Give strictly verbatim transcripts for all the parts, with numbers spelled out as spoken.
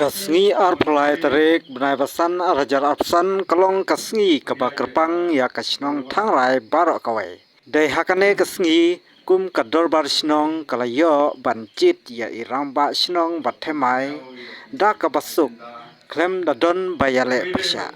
Ka sngi arphew lai tarik bnai ba san ar hajar arphew san ka long ka sngi kaba kyrpang ïa ka shnong Thangrai baroh kawei. Dei ha kane ka sngi kum ka dorbar shnong ka la ïoh ban jied ïa i rangbah shnong ba thymmai da kaba suk khlem da don ba ïaleh pyrshah.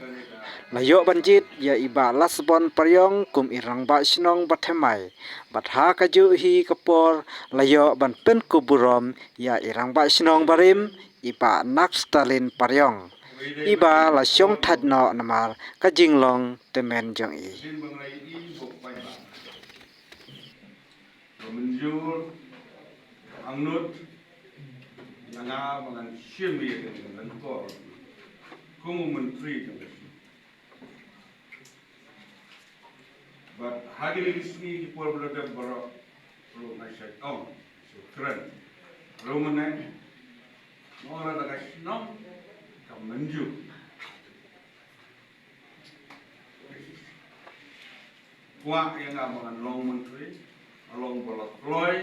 La ïoh ban jied ïa i Bah Lasbon Pariong kum i rangbah shnong ba thymmai bad ha kajuh hi ka por la ïoh ban pynkup burom ïa i rangbah shnong barim i Bah Nakstalin Pariong iba la shong thait noh namar ka jinglong tymmen jong i. Ba mynjur angnud ïa nga ba ngan shim ïa kane ka lyngkor kum u myntri jong ka shnong. Bad ha kine ki sngi ki por ba la dep baroh ruh nga shait ong shu kren ruh mynne. Nga ong lada ka shnong ka mynjur kwah ïa nga ba ngan long myntri, nga long ba la kloi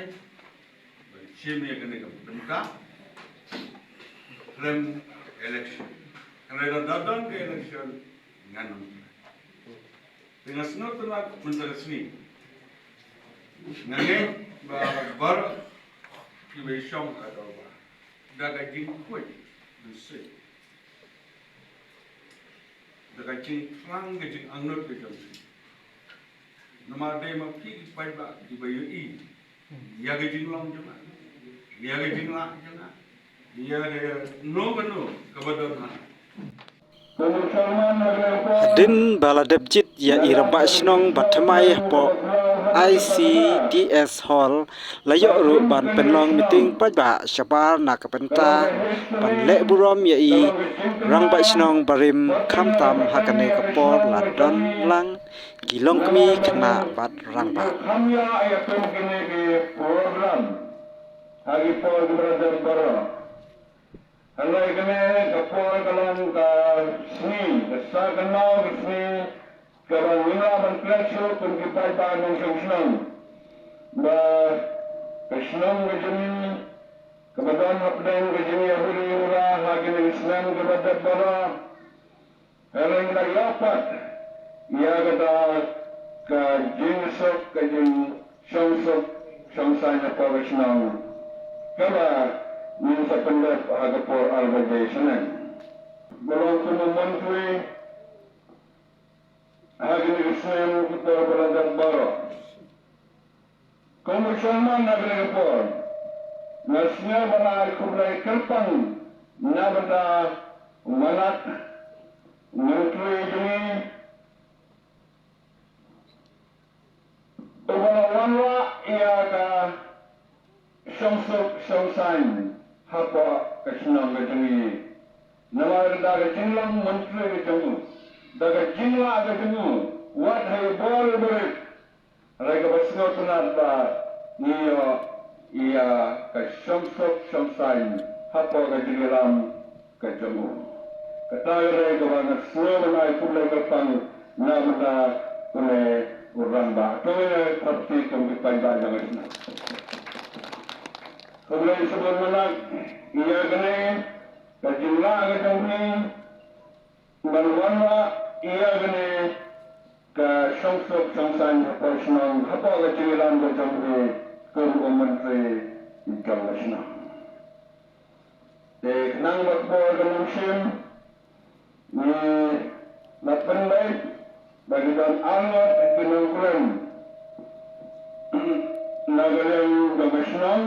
ban shim ïa kane ka bynta khlem election. Hynrei lada don ka election ngan ym trei. Te nga sngewtynnat mynta ka sngi. Nga ngeit ba baroh kiba ïashong ha ka dorbar da ka jingkhuid mynsiem, da ka jingthrang ka jingangnud ka jong phi. Namar dei ma phi ki paidbah kiba ïohi ïa ka jinglong jong nga, ïa ka jinglah jong nga, ïa kano kano kaba don ha nga. Hadien ba la dep jied ïa i rangbah shnong ba thymmai hapoh I C D S Hall, la ïoh ruh ban pynlong meeting paidbah shabar na ka bynta ban leh burom ïa i rangbah shnong barim, khamtam ha kane ka por la don lang ki longkmie, khynnah bad rangbah. Kham ïa ïa kum kine ki program ha ki por kiba la dep baroh. Hynrei kane ka por ka long ka sngi, ka sa kynmaw ka sngi kaba ngin lah ban klet shuh kum ki paidbah nongshong shnong ba ka shnong ka jong ngi kaba don hapdeng ka jingïakhun ïa u la ha kine ki snem kiba dep baroh. Hynrei ngi la ïoh pat ïa kata ka jingsuk, ka jingshongsuk shongsaiñ hapoh ka shnong kaba ngin sa pyndep ha ka por ar baje shaneng. Ba long kum u myntri ha kine ki snem ki por ba la dep baroh. Kum u shong man na kane ka por, nga sngew ban ai khublei kyrpang na bynta u Manat, u Myntri jong ngi, uba la wanrah ïa ka shongsuk shongsaiñ hapoh ka shnong ka jong ngi. Namar da ka jinglong myntri ka jong u, da ka jinglah ka jong u, wat ha i bor i barit, hynrei kaba sngewtynnat ba ngi ïoh ïa ka shongsuk shongsaiñ hapoh ka jingïalam ka jong u. Kata ka dei kaba nga sngew ban ai khublei kyrpang na bynta une u rangbah. To ngin ïa kyrpad kum ki paidbah jong ka shnong. Khublei shibun Manat ïa kane ka jinglah ka jong phi ban wanrah ïa kane ka shongsuk shongsaiñ hapoh shnong, hapoh ka jingïalam ka jong phi kum u myntri jong ka shnong. Te khnang ba ka por kan ym shim, ngi la pynbeit ba ki don arngut ki nongkren na ka liang jong ka shnong.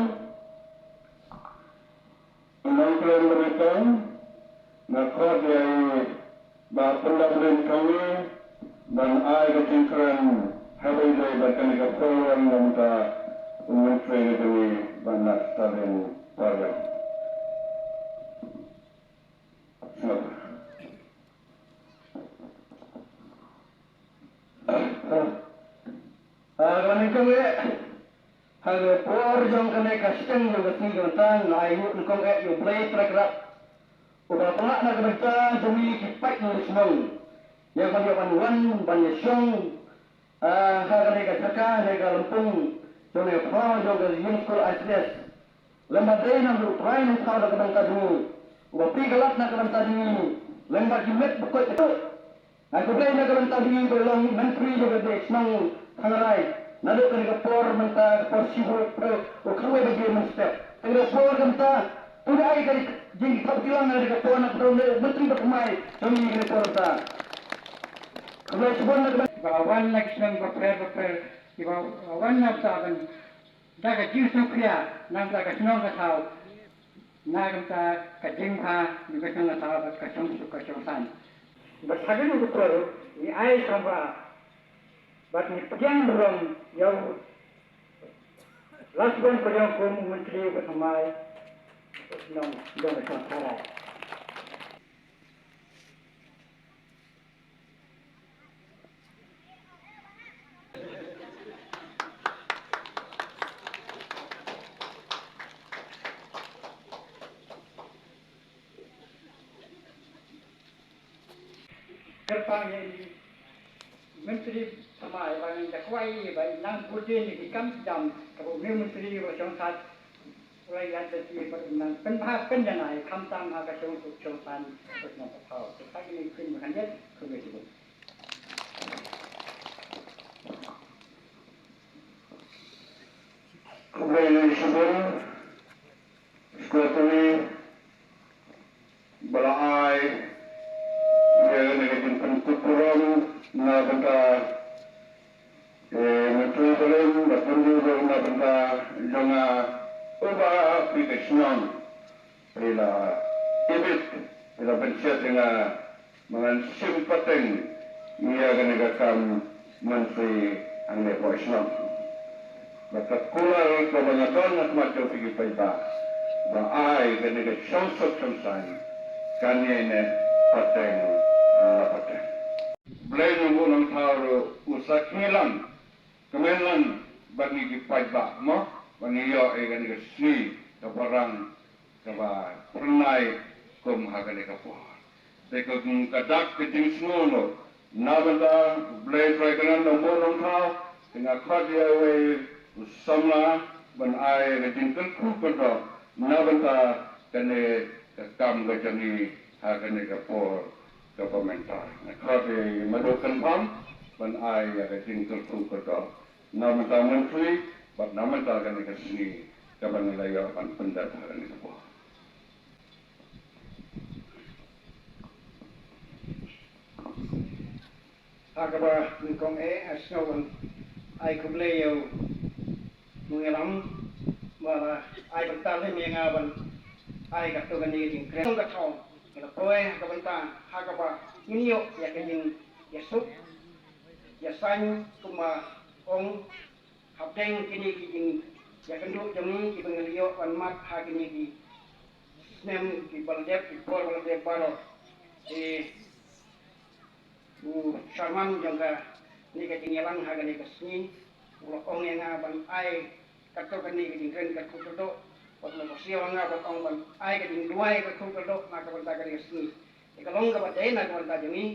Nongkren ba nyngkong, nga khot ïa i Bah Pynlong Rin Thongni ban ai ka jingkren ha kaba ïadei bad kane ka program na bynta u Myntri ka jong ngi Bah Nakstalin Pariong. Sngap. Ah, kaba nyngkong eh, ha ka por jong kane ka shiteng jong ka sngi ka mynta, nga ai nguh nyngkong eh ïa U Blei Trai Kynrad, uba pynlah na ka bynta jong ngi ki paid nongshong shnong ïa ban ïa ban wan ban ïa shong, ah, ha kane ka jaka, ha kane ka lympung jong kane ka phaw jong ka ïing skul I C D S. Lem bad dei na U Trai nongthaw da ka bynta jong u. Uba plie ka lad na ka bynta jong ngi lyngba ki met ba koit ka tuk. Nga khublei na ka bynta jong ngi ba long myntri jong ka shnong Thangrai. Naduh kane ka por mynta ka por shibun u kawei baje mynstep. Kane ka por ka bynta pynai ka jingthap kilang na ka por na ka por myntri ba thymmai jong ngi kane ka por ka bynta. Khublei shibun na ka bynta. Ba wan na ki shnong bapher bapher, kiba wan na bynta ban da ka jingsngewkhia na ka bynta ka shnong ka thaw, na ka bynta ka jingbha jong ka shnong ka thaw bad ka shongsuk ka shongsaiñ. Bad ha kane ka por ngi ai sngewbha bad ngi pdiang burom ïa u Lashbon Kyrjong kum u myntri ba thymmai jong ka shnong Thangrai. Kyrpang ïa i myntri thymmai ba ngin da kwai ba i nang burdin ïa ki kam ki jam kaba u myntri ba shong sat. Ulai ïa da ki ba i nang pynbha pynjanai khamtam ha ka shongsuk shongsaiñ ka shnong ka thaw. Te sa kine kin ba kan ïa khublei shibun. Khublei shibun. Secretary ba la ai ïa kane ka jingpynkup burom na bynta, eh, Myntri Barim, bad pynkup burom na bynta jong nga uba phi ka shnong, phi la ibit, phi la pynshit ïa nga. Ba ngan shim pateng ïa kane ka kam myntri hangne hapoh shnong. Bad ka kular kaba nga don ha khmat jong phi ki paidbah ba ai kane ka shongsuk shongsaiñ kan ïaineh pateng la pateng. Blei Nongbuh Nongthaw ruh u sakhi lang, kmen lang bad ngi ki paidbah mo, ba ngi ïoh ïa kane ka sngi kaba rang kaba phyrnai kum ha kane ka por. Te ka kum ka dak ka jingsngew noh na bynta Blei Trai Kynrad Nongbuh Nongthaw, te nga khot ïa uwei u samla ban ai ka jingkyrkhu kyrdoh na bynta kane ka kam ka jong ngi ha kane ka por kaba mynta. Nga khot ïa i Madu Kynpham ban ai ïa ka jingkyrkhu kyrdoh na bynta myntri bad na bynta kane ka sngi kaba ngi la ïoh ban pyndep ha kane ka por. Ha kaba nyngkong eh, nga sngew ban ai khublei ïa u nongïalam ba la ai bynta lem ïa nga ban ai katto katne ka jingkren. Ka thaw ka la poi ha ka bynta ha kaba ngin ïoh ïa ka jingïasuk ïasaiñ kumba ong hapdeng kine ki jingïakynduh jong ngi kiba ngi la ïoh ban mad ha kine ki snem kiba la dep, ki por ba la dep baroh. Te u chairman jong kane ka jingïalang ha kane ka sngi u la ong ïa nga ban ai katto katne ka jingkren kyrkhu kyrdoh, bad u la kyrsiew ïa nga ban ong ban ai ka jingduwai kyrkhu kyrdoh na ka bynta kane ka sngi. Te ka long kaba dei na ka bynta jong ngi.